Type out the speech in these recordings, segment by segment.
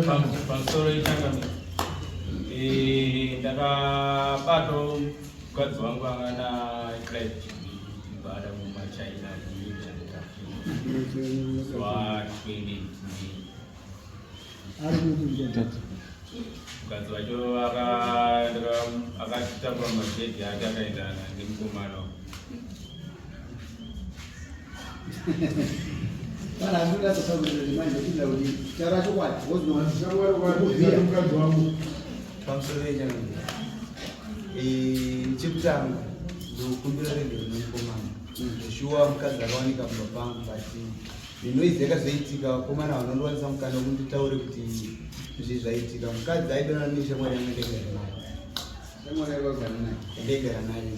Pamusoro ichangamira. Eh, ndakabatwa mukadzi wangu anga na Clive Chibada mumachina zuva 20 mukadzi wacho akatakura mabhegi ake akaenda nemukomana. Pamusoro yechangamira, chekutanga ndokumbira regero nemukomana. Shuwa mukadzi akawanika mumba pangu, but nenoizi yakazoitika vakomana vanondiwanisa mukana wekuti nditaure kuti izvi zvaitika. Mukadzi aidonana neshamwari yangu ndaigara naye. Shamwari yako agara naye? Ndaigara naye.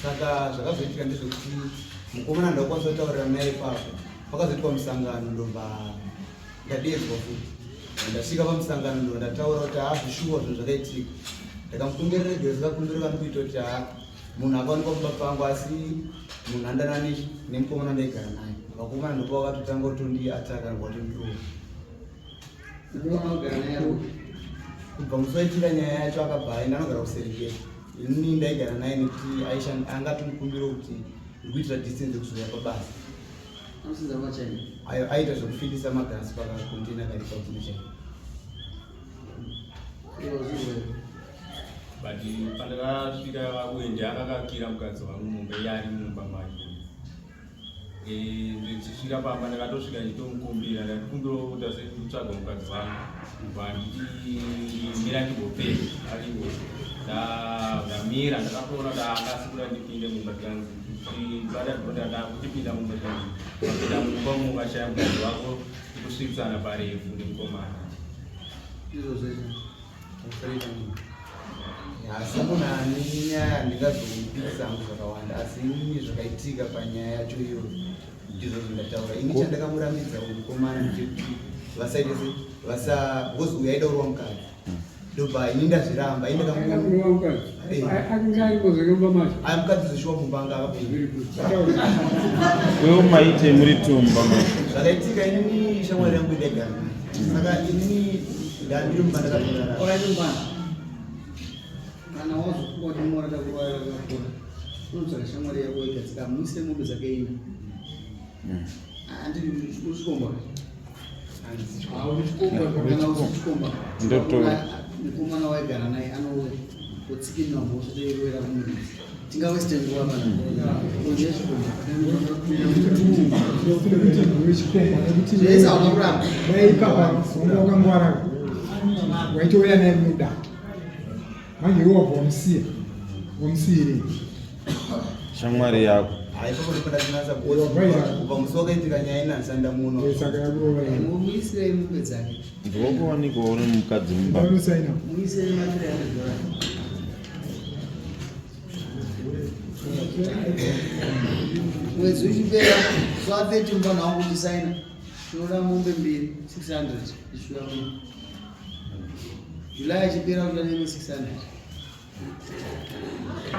Saka zvakazoitika ndezvekuti mukomana ndakwanisa kutaurira naye ipapo. Pakazoitwa musangano ndobva ndadeedzwa futi. Ndasvika pamusangano ndobva ndataura kuti haa zvishuwa zvinhu zvakaitika. Ndakamukumbira regero, zvakakumbira kandikuita kuti haa munhu akawanikwa mumba pangu asi munhu andanani nemukomana ndaigara naye. Vakomana ndopa vakatotanga kutondiataka nekutondirova. Kubva musi waitika nyaya yacho akabva aenda, anogara kuSerengeti. Inini ndaigara naye nekuti angatomukumbira kuti ndikuitira distance yekuzouya pabasa. Ayo aita zvekufilisa magasi pakakontena kari pakuno chaipo. But pandakasvika vakuende akakakira mukadzi wangu mumba, iye ari mumba make. Ndichisvika pamba ndakatosvika ndichitomukumbira, ndakatikumbirawo kuti ase kutsvaga mukadzi wangu, kubva nditi mira ndimbopei ariwo. Ndamira ndakatoona kuti haangasi kuda ndipinde mumba, tikanzi bada ndonda ndakutipinda mumba, tikanzi wapinda mumba mukashaya mukadzi wako tikusvitsana parefu nemukomana. Izvozvo Asi munhu ane nyaya handingazomupikisa hangu zvakawanda, asi inini zvakaitika panyaya yacho iyoyo ndizvo zvindataura. Ini chandakamurambidza mukomana ndechekuti vasaite se vasa because uyu aida kurova mukadzi, ndobva ini ndazviramba. Ini ndakamuaya mukadzi zvishuwa mumba anga akapinda. Wewe maite muri tumba macho. Zvakaitika inini shamwari yangu ndaigara naye, saka inini ndandiri mumba ndakatorara. Kana wazofunga kuti mora takurwara kakura, unotsvaka shamwari yako igadzika muise mombe dzake ina. Handiti uri chikomba? Kana usi chikomba, Ndotora. Mukomana waigara naye anouya otsikinira mhosva toirovera kumuridzi. Tingaweste nguva pana unje chikomba. Zvese hauna kuramba. Dai ipapa wanga wakangwara waitouya naye muda, manje iwe wabva wamusiya, wamusiyirei shamwari yako? Hai, ipapo ndipo ndatinatsa kubva musi wakaitika nyaya ina ndisanda muno. Saka yakurova iwe. Muisirei mombe dzake. Ndinokuwanikwa uri mukadzi mumba. Unosaina. Muisirei ma $300. Mwedzi uchipera zuva 30 mufana wangu uchisaina. Tinoda mombe mbiri 600 ichiuya kuno. July achipera uchiuya nemwe 600.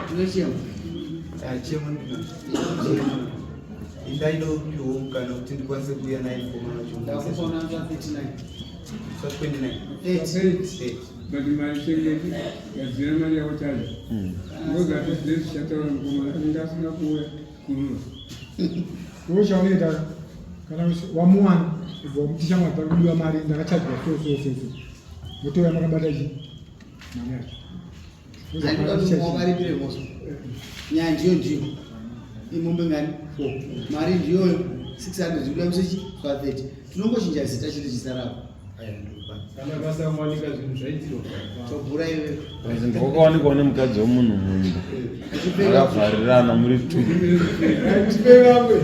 Tinochema. Chemo ndinacho. Indaida kupiwawo mukana kuti ndikwanise kuuya naye mukomana wacho. Ndakupa unaanza 39. So 29. 30. 30. But mari chengeti, gadzira mari yako chacho. Ngozati zvese zvichataura mukomana anenge asina kuuya kurura. Iwe chaunoita kana wamuwana ubva wamuti shamwari pari kudiwa mari ndakachajwa so so so so, motouya makabata chi mari yacho. Handida kuti wakaripire mhosva. Nyaya ndiyo ndiyo. Imombe ngani? 4. Mari ndiyoyo 600 zikuda musechi 530. Tinongochinja zita chete chisarapo. Kana vasawanika zvinhu zvaitirwa. Tobhura iwe. Ndinokuwanikwa nemukadzi wemunhu mumba makavharirana muri tu. Tipe vamwe.